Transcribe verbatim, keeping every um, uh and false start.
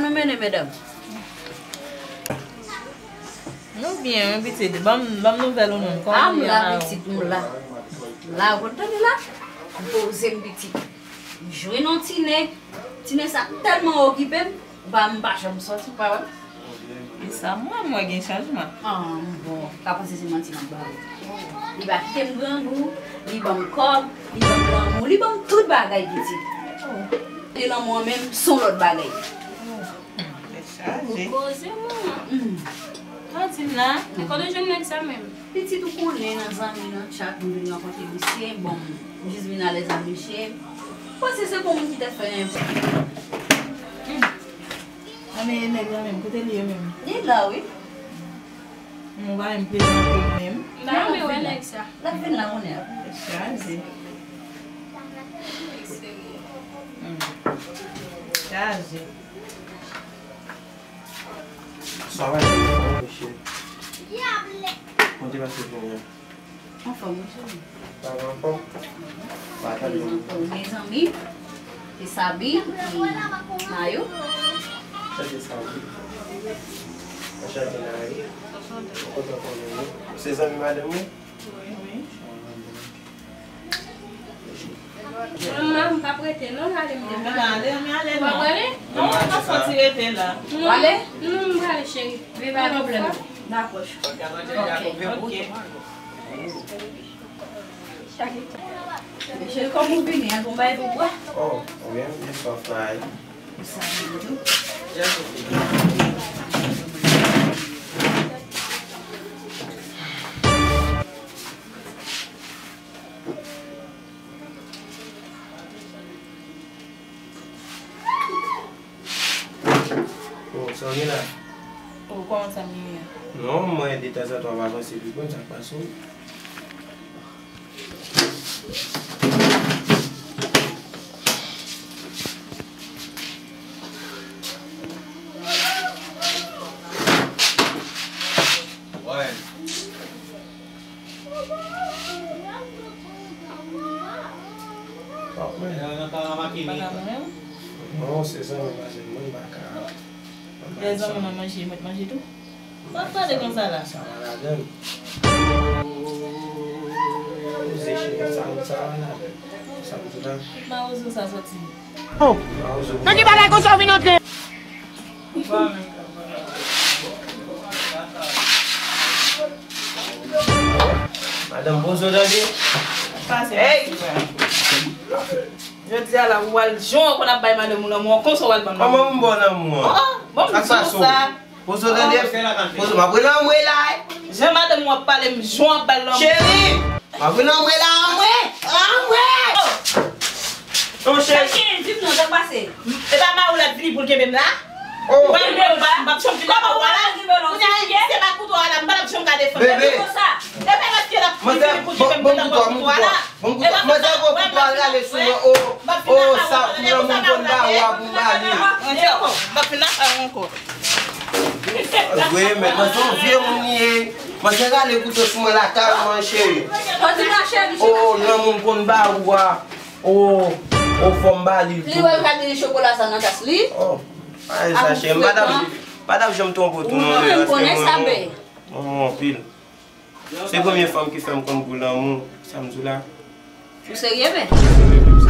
Nou mennen, medam. Nou byen, wi, pitit. Ban m, ban m nouvèl ou menm. Kòman ou ye la, pitit, nou la. La, ou konn tande la? M poze m, pitit. M jwenn yon ti nèg. Ti nèg sa tèlman okipe m, ou pa, m pa janm sòti, ou pa wè? E sa, mwen, mwen gen chanjman. Ah, bon, ka panse se manti m ap ba ou. Li pa kite m grangou, li ban m kòb, li ban m lanmou, li ban m tout bagay, pitit. E lanmou an menm, se yon lòt bagay. Tèt chaje. Poze, manman. Hmm. Sa w di m la? E kote w jwenn nèg sa menm? Pitit, ou konnen nan zanmi, nan tchat, m vin rankontre misye. Bon, m jis vin alèz ak misye. Panse se pou moun ki te fè. Hmm. Anben, nèg la menm, kote li ye menm? Li la, wi. Mwen pa menm prezante w menm. M pa renmen wè nèg sa. L ap vin la kounye a. Chaje. Hmm. Chaje. Sa va, mesye? Mwen te pase kounye a. Anfòm, wi, cheri. Sa va ankò? Pa tande. Prezante w mezanmi. Se Sabi, e Nayou. Sa se Sabi. Anchante, Nayou. Kontan konnen nou. Se zanmi madanm ou? Wi. Manman, m p ap rete non, ale m deja. Ale, ale, ale non. W ap ale? Non, m pa santi rete la. W ale? Non, m prale, cheri. Men pa gen pwoblèm. Dakò. Ok. Ok. Mesye, kòman w vini a? Gon bagay pou bwè? Oh, ou byen, byen swaf la, wi. Sa vini tou. Oh, sa w gen la? Oh, kòman sa m ye a? Non, mwen, detanzantan, w ap avanse pi bon, sa k pase w? Non, se zanmi madanm mwen, m pa ka. Lè zanmi mwen manje, mwen manje tou. Sa w ap pale konsa la? Sa va ladan l. Poze cheri, sa, sa va ladan l. Sa m di la. Tout mawozo sa soti. Oh! Nan ki bagay konsa w vin antre? Madanm, poze w tande. Pase. Hey! Jodi a la, ou al jan w konn ap bay madanm ou lanmou an, konsa w al ban l lanmou. Kòman m ba w lanmou an? Oh, bon, m di w sa. Poze w tande. Poze, m ap rele anmwe la, wi. Jan madanm ou ap pale m, jan w ap ba l lanmou. Cheri, m ap rele anmwe la, anmwe. Anmwe. Oh. Non, cheri. Cheri, di m non, sa k pase? E pa mari w la k vini pou l kenbe m la? Oh. Mwen, mwen, m pa, m p ap janm vin nan kò w la. Kounye a, se pa kouto a la, m pa t ap janm ka defann. Bebe. Konsa. E pa paske l ap vini pou kenbe m nan kò a la. Bon, kouto, manzè gwo kouto a rale sou mwen, oh, oh, sa, pou yon moun konn ba ou a pou m ba li. Vre, men, manzè yon vye moun li ye. Manzè rale kouto sou mwen la, kalman, cheri. Oh, yon moun konn ba ou a. Oh, oh, fò m ba li tou. Li wè l ka gen chokola sa nan tas li. Oh, pa sa, cheri. M pa t ap, pa t ap janm twonpe w tou, non, men, paske mwen, mwen, mwen, mwen anpil. Se premye fanm ki fè m konn gou lanmou, sa m di w la. Ou serye, men? Serye, men, m